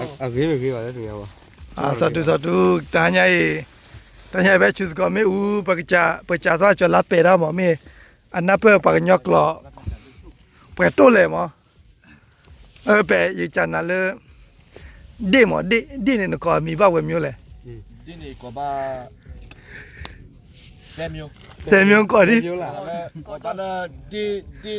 အဂ့ၤမ့ၢ်ဂ့ၤဘၣ်လၢတဂၤဘၣ်. စီၤတူၤ စီၤတူၤ တဟါညါအံၤ, တဟါညါအံၤ ဖဲဆူၣ်သကိးမ့ၢ်အူ ပကစး ပကစးစီၤလါပဲာ်တၢ်မး မ့ၢ်အနၢ်ပၢၢ်ပှၤကညီကျိာ် ပှဲၤတိၢ်လဲၣ်မး. ပဲ ယကနၤလၢ ဒ့ၣ်မး ဒ့ၣ်န့ၣ် နကိးအမံၤဘၣ်ပှဲၤမံၤလဲၣ်. ဒ့ၣ်န့ၣ်ကိးဘၣ် သဲမၠိ သဲမၠိကိးဒ် ကိးဘၣ်လၢ ဒ့ၣ်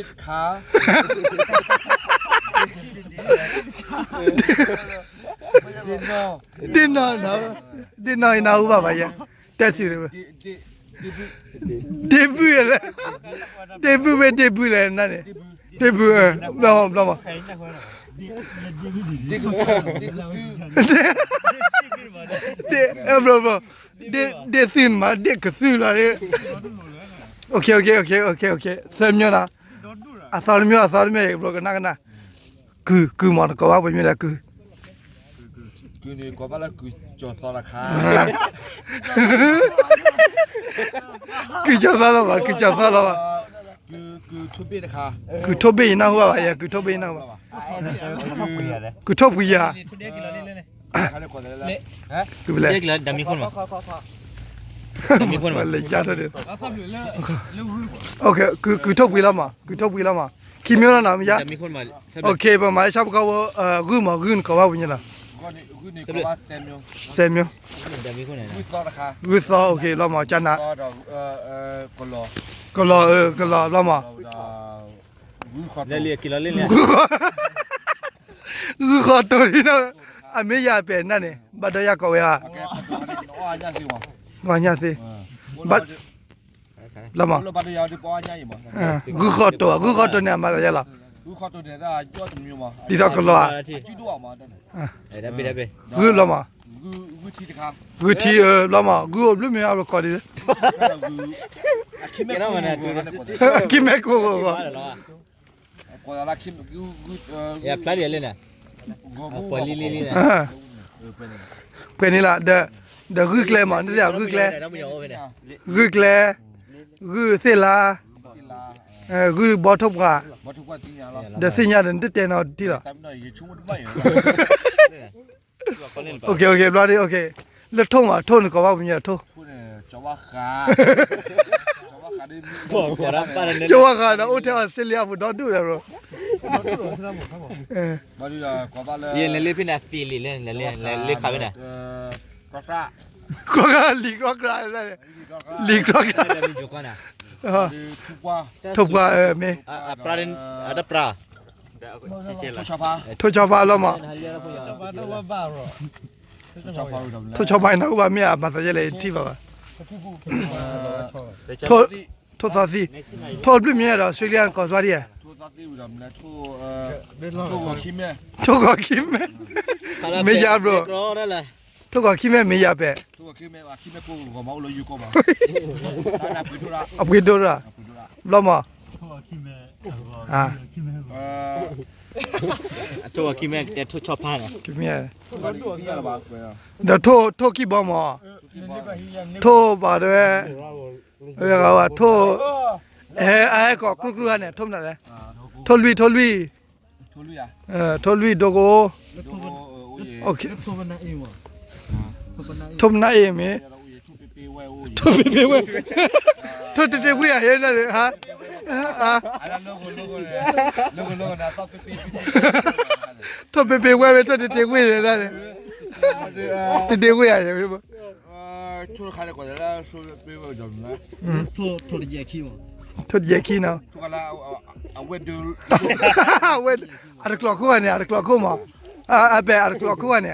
တခါ ဒ့ၣ်နီၢ် ဒ့ၣ်နီၢ် ဒ့ၣ်နီၢ်အံၤနၢ်ဟူဘၣ်ဘၣ်ယဲ တဲဆံး ဒ့ၣ်ဘုၣ်လဲၣ်, ဒ့ၣ်ဘုၣ်မ့ၢ်ဒ့ၣ်ဘုၣ်လဲၣ်န့ၣ်, ဒ့ၣ်ဘုၣ် ဘျီမး ဘျီမး ဒ့ၣ်သုၣ်မး ဒ့ၣ်ကသုၣ်လီၤ, သၢမၠိနီၤ, အသီတမၠိ အသီတမၠိ ဘျီကနၣ်ကနၣ်, ကုၤ ကုၤမး နကိးဘၣ်ပှဲၤမံၤလဲၣ် ကုၤ ကုၤန့ၣ် ကိးဘၣ်လၢကုၤကၠီၤသီတခါ, ကုၤကၠီၤသီလီၤဘၣ် ကုၤကၠီၤသီလီၤဘၣ်, ကုၤထိၣ်ဘ့ၣ်တခါ, ကုၤထိၣ်ဘ့ၣ်အံၤနၢ်ဟူဘၣ်ယဲ ကုၤထိၣ်ဘ့ၣ်အံၤနၢ်ဟူဘၣ်, ကုၤထိၣ်ပှံၤယၤ လဲၤယါထီၣ်ဒ်, ကုၤထိၣ်ပှံၤလီၤမး ကုၤထိၣ်ပှံၤလီၤမး, ခံမၠိလီၤနီၤ မ့ၢ်ယါ, ပမၤလၢဆၣ်ဖိကီၢ်ဖိ ဂုၢ်မး ဂုၢ်နကိးဘၣ်ပှဲၤမံၤလဲၣ်, သၢမၠိ, ဂုၢ်သီ ဘျီမး ကနၣ်, ကလီၤ ကလီၤ ဘျီမး ဂုၢ်ဃီတိၤလံနီၤ, အမ့ၢ်ယၤပဲာ်နၢ်န့ၣ် ဘၣ်ဒီးယၤကိးဝဲဧါ, ဂီၤညါသ့, ဘၣ်, လီၤမး, ဂုၢ်ဃီတိၤ ဂုၢ်ဃီတိၤန့ၣ် အမၤသးယဲလီၤ, ဒ်သိးကလီၤဧါ, ဂုၢ်လီၤမး, ဂုၢ်ထံဧၢ ဘျီမး ဂုၢ်အိၣ်ဘျုးမ့ၢ်အါဘျီကိးဒ်, ခံမဲာ်ကိးဂီၤဂီၤ ဖျါဒ်လဲၣ်န့ၣ်, ပှဲၤန့ၣ်လီၤ, ဒီးဂုၢ်ကျဲမး နသ့ၣ်ညါ ဂုၢ်ကျဲ, ဂုၢ်ကျဲ, ဂုၢ်သ့ၣ်လါ, ဂုၢ်ဘီထိၣ်ပှၢ်, ဒီးသ့ၣ်ညါဒီးနတတဲနီတံၢ်လီၤ. ဘျီဒ် လၢထိၣ်မး ထိၣ်နကိးဘၣ်ပှဲၤမံၤထိၣ်, ကၠီဝါဃးဒီး အိၣ်ထဲအီစထြ့လယါပူၤဒီဒူၣ်ဒီး ယလဲၤလ့ဖဲန့ၣ် အသ့လံာ်လဲၣ် လဲၤလ့ခးဖဲန့ၣ်, လံာ်ကြီကြး, လံာ်ကြီကြး, ထိၣ်ပှၢ်မ့ၢ်, ထိၣ်ဆီဖါလီၤမး, ထိၣ်ဆီဖါအံၤနၢ်ဟူဘၣ်မ့ၢ်အမၤသးယဲလဲၣ် ယထံၣ်ဘၣ်ဘၣ်, ထိၣ်သီသံ, ထိၣ်ဘျုးမ့ၢ်ဒီး အီစထြ့လယါ နကိးသွါဒ်ဧါ, ထိၣ်ဂီၤခံမဲ, မ့ၢ်ယါဘျီ, ထိၣ်ဂီၤခံမဲ မ့ၢ်ယါပဲာ်, အပှ့ၤဒိၣ်ရၣ်, ဘျီမး, ဒီးထိၣ်ခံဘီမး, ထိၣ်ဘၣ်ဒီး, ထိၣ်, အဟဲကိးကြူၢ်ကြူၢ်န့ၣ် ထိၣ်မနုၤလဲၣ်, ထိၣ်လွံၢ် ထိၣ်လွံၢ်, ထိၣ်လွံၢ်ဒိကအိၣ်, ထိၣ်ပနၢ်အ့ၣ်မ့ၢ်, ထိၣ်ပ့ၤပ့ၤဝဲ, ထိၣ်တ့တ့ကွံာ်ဧါ ဟဲနၤ, ထိၣ်ပ့ၤပ့ၤဝဲမ့ၢ် ထိၣ်တ့တ့ကွံာ်န့ၣ်, တ့တ့ကွံာ်ဧါ, ထိၣ်တယဲၢ်ခံနီၤ,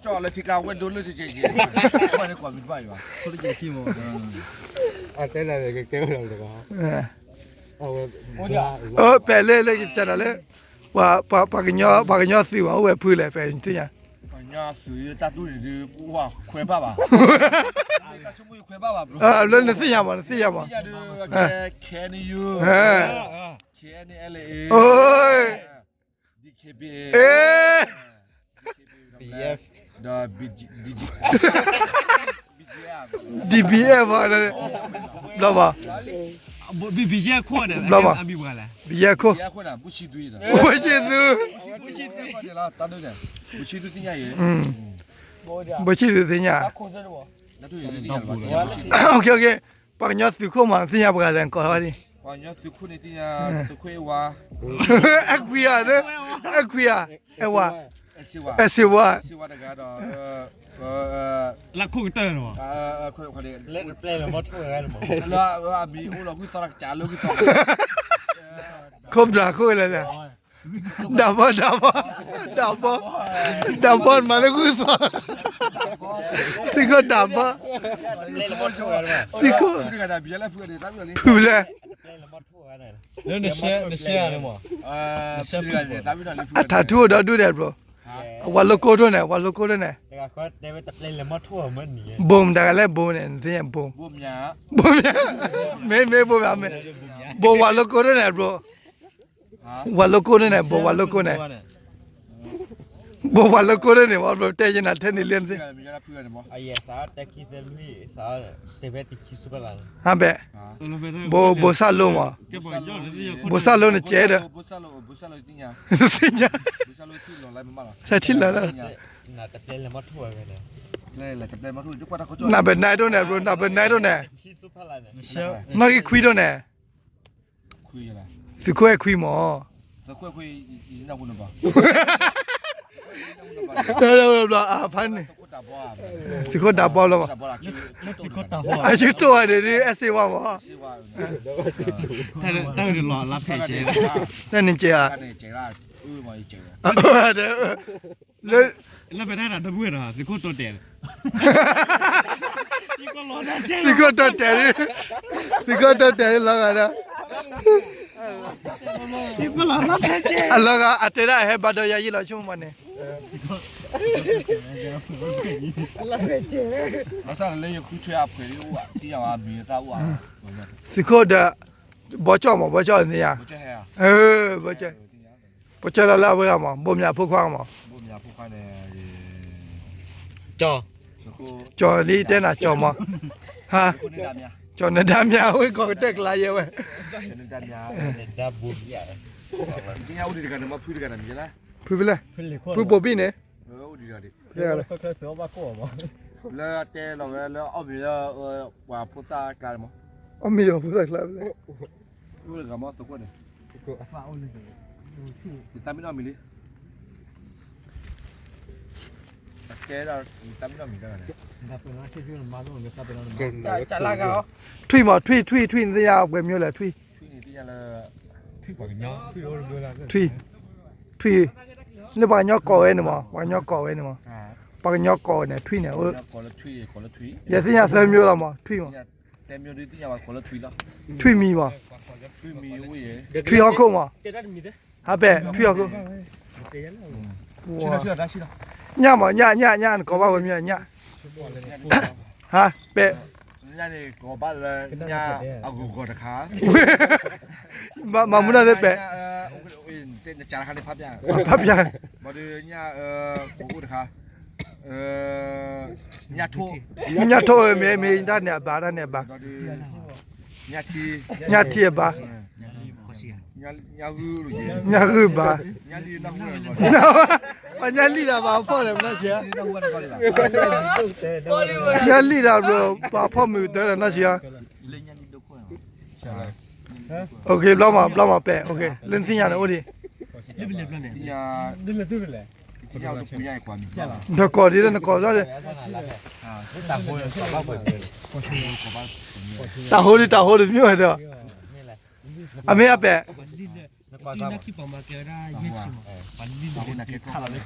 အတကျိးခိၣ်ဂၤန့ၣ် အတကျိးခိၣ်မး, အပဲၣ်အတကျိးခိၣ်ဂၤန့ၣ်, ပဲၣ်လၢလၢယကစးဒီးလၢ, ပှၤကညီသုးမး အိၣ်ဝဲဖုလဲၣ် ပဲၣ်သ့ၣ်ညါ, လၢနသ့ၣ်ညါမး နသ့ၣ်ညါမး, DBF ဘျီဘၣ်, ဘီ ဘီယဲၢ်ခိၣ်န့ၣ် ဘီ ဘီယဲၢ်ခိၣ် ဘုဆံသူ ဘုဆံသူ ဘုဆံသူသ့ၣ်ညါ ပှၤကညီသုးခိၣ်မး သ့ၣ်ညါပှၤလဲၣ် နကိးထီၣ်ဒံး အခွံဧါ အခွံဧါ အဲၣ်ဝါ အဲၣ်စ့ဝါ လၢခိၣ်ကတၢၢ်န့ၣ် ခိၣ်ဘျးခိၣ်လဲၣ်လဲၣ် ဒၣ်ဘီ ဒၣ်ဘီ ဒၣ်ဘီ ဒၣ်ဘီမၤလၢဂုၢ်သီ သံခိၣ်ဒၣ်ဘီ သံခိၣ် ဖုလဲၣ် အထးထူအိၣ်ဒီဒူၣ်ဒဲးဘျီ အဝၤလိကိၢ်ဒိၣ်န့ၣ် အဝၤလိကိၢ်ဒိၣ်န့ၣ် ဘိမတၤဂၤလဲၣ်ဘိန့ၣ် နသ့ၣ်ညါဘိ ဘိမၠး မ့ၢ်မ့ၢ်ဘိမၠးမ့ၢ် ဘိဝၤလိကိၢ်ဒိၣ်န့ၣ်ဘျီ ဝၤလိကိၢ်ဒိၣ်န့ၣ် ဘိဝၤလိကိၢ်န့ၣ် ဘိဝၤလိကိၢ်ဒိၣ်န့ၣ် ဝဲဘျီတဲယနၤထဲန့ၣ်လၢနသ့ၣ် ဟါဘဲ ဘိ ဘိစၢ်လိမး ဘိစၢ်လိန့ၣ်ကဲဒီး သ့ၣ်ညါ ဟဲထံၣ်လၢာ်လၢ နဘဲနါဒိၣ်န့ၣ် ဘျီ နဘဲနါဒိၣ်န့ၣ် နီၣ်ဂံၢ်ခွံဒိၣ်န့ၣ် သုးခိၣ်အဲၣ်ခွံမး တဘျီဘျီအဖးန့ၣ် သုးခိၣ်ဒၣ်ဘီလီၤ အစုတိၢ်ဝဲဒၣ် အဲၣ်စ့ဝါမး တၢ်န့ၣ်ကဲဧါ လၢ လၢပတၢ်ဒၣ်ဒိပုၢ်ဝဲၢ်ဒီး သုးခိၣ်တိတဲာ် သုးခိၣ်တိတဲာ် သုးခိၣ်တိတဲာ်လီၤဂာ်ဒီး အလီၤဂာ် အတဲဒၣ်အဟဲဘါဒီးယၤယံာ်လီၤဆိကမိၣ်မးန့ၣ် ဘၣ်ဆၣ်လၢယဃုထွဲအဖှဲးဒ်အိၣ် သံယၤဝဲမံၤတၢ်အိၣ် သုးခိၣ်ဒီး ဘီကၠီၣ်မး ဘီကၠီၣ်သ့ၣ်ညါ ဘီကၠီၣ် ပကၠီၣ်လၢလၢအဝဲဂၤမး ဘိမၠးဖိခွါမး ကၠီၣ်လံတဲနၤကၠီၣ်မး ဟါ ကၠီၣ်နဒါမၠး ဝဲကီၢ်ကတၢၢ်ကလါယဲဝဲ ဖုဖဲလဲၣ် ဖုဘိဘံၣ်န့ၣ် လၢတဲလီၤဝဲလၢအီၣ်မ့ၤလၢ ပှၤဖိသၣ်ကျါမး အီၣ်မ့ၤလၢဖိသၣ်ကျါဖဲလဲၣ် အိၣ်လၢဂၤမးသကိးန့ၣ် ယတၢ်မ့ၢ်နီၣ်မံၤလံ အကဲဒၣ်ယတၢ်မ့ၢ်နီၣ်မံၤတၢ်န့ၣ် ထွံၣ်မး ထွံၣ် ထွံၣ် ထွံၣ် နသ့ၣ်ညါပှဲၤမံၤလဲၣ် ထွံၣ် ထွံၣ် ထွံၣ် လၢပှၤကညီကိးဝဲန့ၣ်မး ပှၤကညီကိးဝဲန့ၣ်မး ပှၤကညီကိးန့ၣ် ထွံၣ်န့ၣ် ယသ့ၣ်ညါသၢမံၤလီၤမး ထွံၣ်မး ထွံၣ်မံၤမး ထွံၣ်ဟီၣ်ခိၣ်မး ဟါပဲ ထွံၣ်ဟီၣ်ခိၣ် ညၣ်မး ညၣ် ညၣ် ညၣ် နကိးဘၣ်ဝဲမ့ၢ်ညၣ် ဟါ ပဲ မၤမူဒါသ့ပဲ ဖးဖျါ ညၣ်ထိၣ် မ့ၢ် မ့ၢ်တၢ်န့ၣ်အဘၣ် တၢ်န့ၣ်အဘၣ် ညၣ်ထံအဘၣ် ညၣ်ဂုၢ်ဘၣ် ပှၤညၣ်လံၣ်တၢ်ဘၣ်ဖီၣ်ဒီး ပနီၢ်ဆံးဧါ ညၣ်လံၣ်တၢ်ဘျီ ပှၤဖီၣ်မုာ်ကတၢၢ်ဒီးနီၢ်ဆံးဧါ ဘျီမး ဘျီမးပဲ လၢနသ့ၣ်ညါန့ၣ်အိၣ်ဒံး နကိးဒ်လဲၣ် နကိးဘျီဒီး တၢ်ဟိဒ်တၢ်ဟိတမ့ၢ်ဝဲဒီး အမ့ၢ်အပဲ တၢ်လီၢ် တၢ်ဟိတၢ်ဃီလီၤ ဘျီမး တ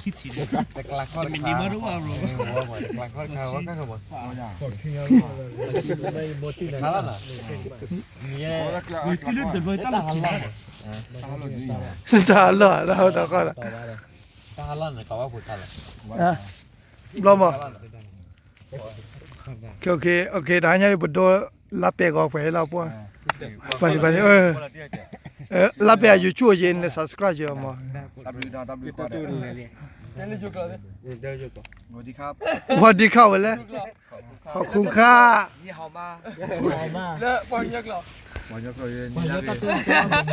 ဟါညါပဒိလါပဲာ်ဂီၤပှဲၤလီၤပှၤ ပှၤ လါပဲာ်အ YouTube ယဲၢ်န့ၣ် subscribe ယဲၢ်မး ဝၤဒံခါဝဲလဲၣ် ခီၣ်ခူခါ လၢပှၤကညီကျိာ် ပှၤကညီကျိာ်ယဲ ပှၤကညီတၢ်ကျိာ်